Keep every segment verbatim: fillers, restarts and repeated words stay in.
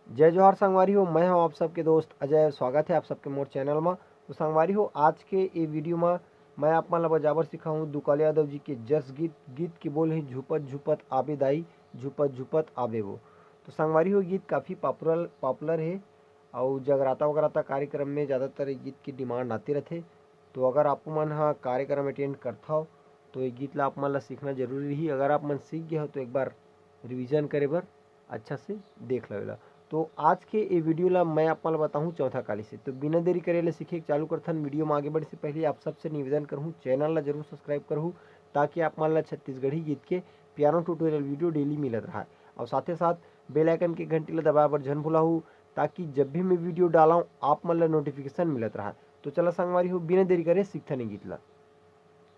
जय जोहार संगवारी हो, मैं हूं आप सबके दोस्त अजय। स्वागत है आप सबके मोर चैनल मा। तो संगवारी हो, आज के ये वीडियो मा मैं आप मन ला बजाबर सिखाहूं दुकाल यादव जी के जस गीत। गीत के बोल है झुपत झुपत आबे दाई, झुपत झुपत आबे वो। तो संगवारी हो, गीत काफ़ी पॉपुलर पॉपुलर है और जगराता वगराता कार्यक्रम में ज़्यादातर ये गीत की डिमांड आती रहते। तो अगर आप मन हा कार्यक्रम अटेंड करथव तो ये गीत ला आप मन ला सीखना जरूरी रही। अगर आप मन सीख गए हो तो एक बार रिवीजन करे बर अच्छा से देख लेवेला। तो आज के ये वीडियो ला मैं आप मन ला बताहूँ चौथा काली से। तो बिना देरी करे ले सीखे के चालू करथन। वीडियो में आगे बढ़े से पहले आप सबसे निवेदन करहूँ, चैनल ला जरूर सब्सक्राइब करहू, ताकि आप मन ला छत्तीसगढ़ी गीत के पियानो ट्यूटोरियल वीडियो डेली मिलत रहा। और साथे साथ बेल आइकन के घंटी ला दबाए बर झन भुलाहू, ताकि जब भी मैं वीडियो डालूँ आप मन ला नोटिफिकेशन मिलत रहा। तो चला संगवारी हो, बिना देरी करे सीखथन ये गीत ला।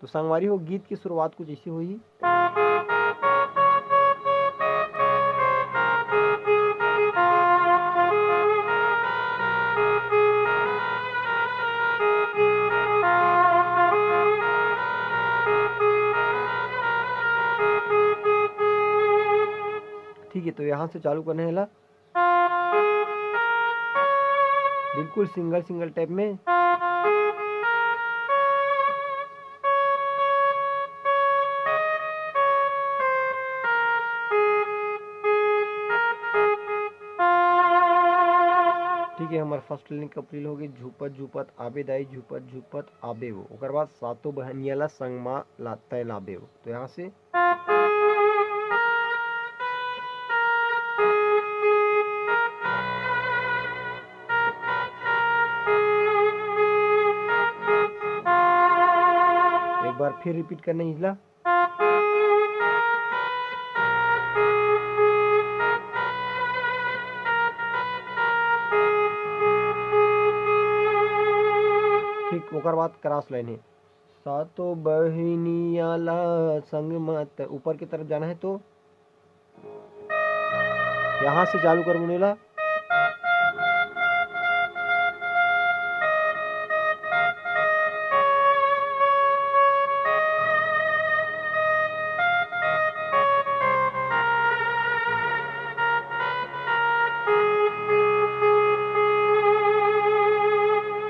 तो संगवारी हो, गीत की शुरुआत कुछ ऐसी हुई। ठीक है, तो यहाँ से चालू करने वाला बिल्कुल सिंगल सिंगल टाइप में। ठीक है, हमारा फर्स्ट लाइन कंप्लीट हो गई। झुपत झुपत आबे दाई, झुपत झुपत आबे वो। ओकर बाद सातों बहनिया ला संग मा ला-, तय लाबे वो। तो यहाँ से एक बार फिर रिपीट करना इजला। ठीक, ओकर बाद क्रॉस लाइन है। सातों बहिनिया ला संग मत, ऊपर की तरफ जाना है तो यहाँ से चालू कर मुनेला।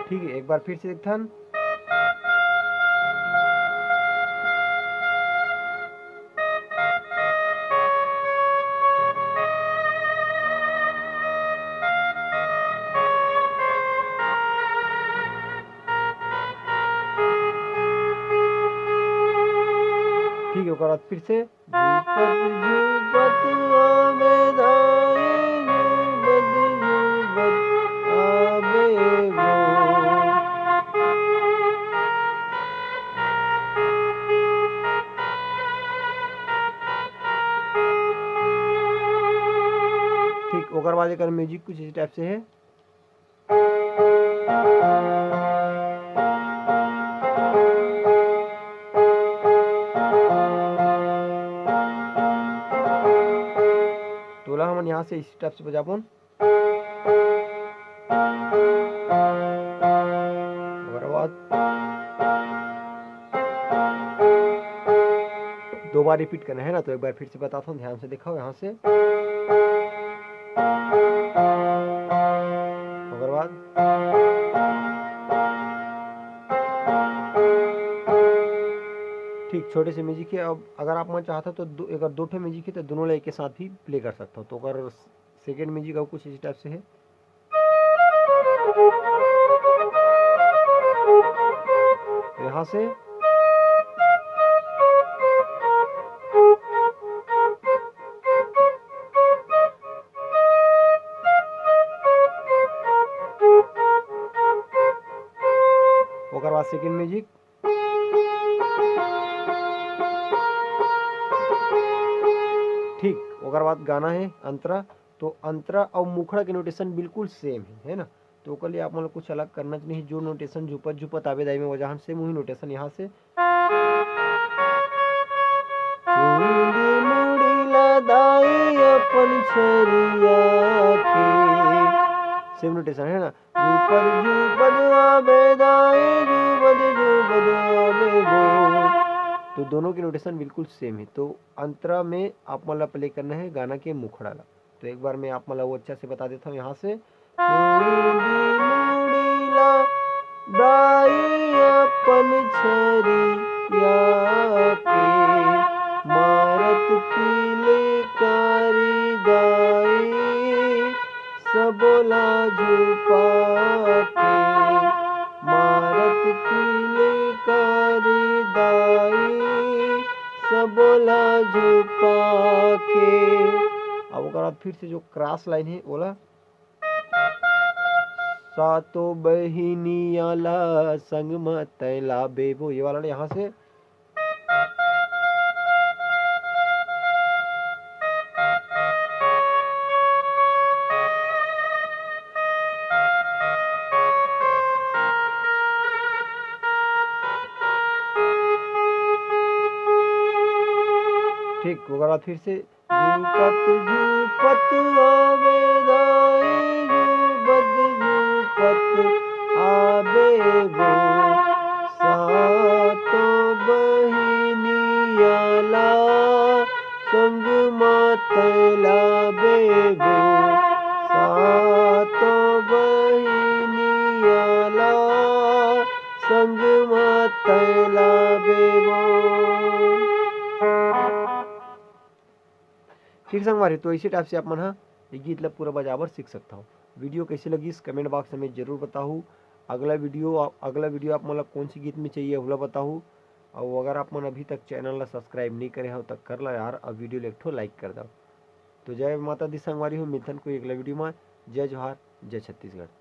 ठीक है, एक बार फिर से देखथन। ठीक है, ओकर बाद फिर से। झूपत झूपत आबे दाई, झूपत झूपत आबे वो। ठीक, ओकर बाद एकर म्यूजिक कुछ इसी टाइप से है। तोला हमन यहाँ से इसी टाइप से बजाबोन। ओकर बाद दो बार रिपीट करना है ना, तो एक बार फिर से बताता हूँ, ध्यान से देखो यहाँ से। ओकर बाद ठीक छोटे से म्यूजिक है। अब अगर आप मन चाहता तो दो, अगर दो ठो म्यूजिक है तो दोनों ला एक साथ भी प्ले कर सकता हो। तो अगर सेकेंड म्यूजिक अउ कुछ इसी टाइप से है। यहाँ से ओकर बाद सेकेंड म्यूजिक। ठीक, ओकर बाद गाना है अंतरा। तो अंतरा अउ मुखड़ा के नोटेशन बिल्कुल सेम है, है ना? तो ओकर लिए आप मन ला कुछ अलग करना नहीं। जो नोटेशन झुपत झुपत आबे दाई में बजाहन, सेम वही नोटेशन यहाँ से। चूंदी मुड़ी ला दाई अपन छरिया के, सेम नोटेशन है ना? झुपत झुपत आबे दाई, झुपत झुपत आबे वो। तो दोनों की नोटेशन बिल्कुल सेम है। तो अंतरा में आप मन ला प्ले करना है गाना के मुखड़ा ला। तो एक बार मैं आप मन ला वो अच्छा से बता देता हूँ यहाँ से। मुड़ी मुड़ी ला दाई अपन छरिया के, मारत किलकारी दाई सबोला झुपा के, मारत किलकारी दाई सबोला झुपा के। अब ओकर बाद फिर से जो क्रॉस लाइन है, ओला सातो बहिनिया ला संग म तैं लाबे वो, ये वाला ना, यहाँ से। ठीक, ओकर बाद फिर से झूपत झूपत आवे दाई, झूपत झूपत आवे वो। सातो बहिनिया ला संग म तैं लाबे वो। सातो बहिनिया ला संग म तैं लाबे वो। ठीक संगवारी, तो इसी टाइप से आप मन ह ये गीत ला पूरा बजाबर सीख सकता हो। वीडियो कैसे लगिस, कमेंट बॉक्स में जरूर बताहू। अगला वीडियो, अगला वीडियो आप मन ला कौन सी गीत में चाहिए, ओला बताहू। और अगर आप मन अभी तक चैनल ला सब्सक्राइब नहीं करे हो, तो कर ला यार, और वीडियो ला एक ठो लाइक कर दो। तो जय माता दी संगवारी हो, मिलथन कोई अगला वीडियो में। जय जोहार, जय छत्तीसगढ़।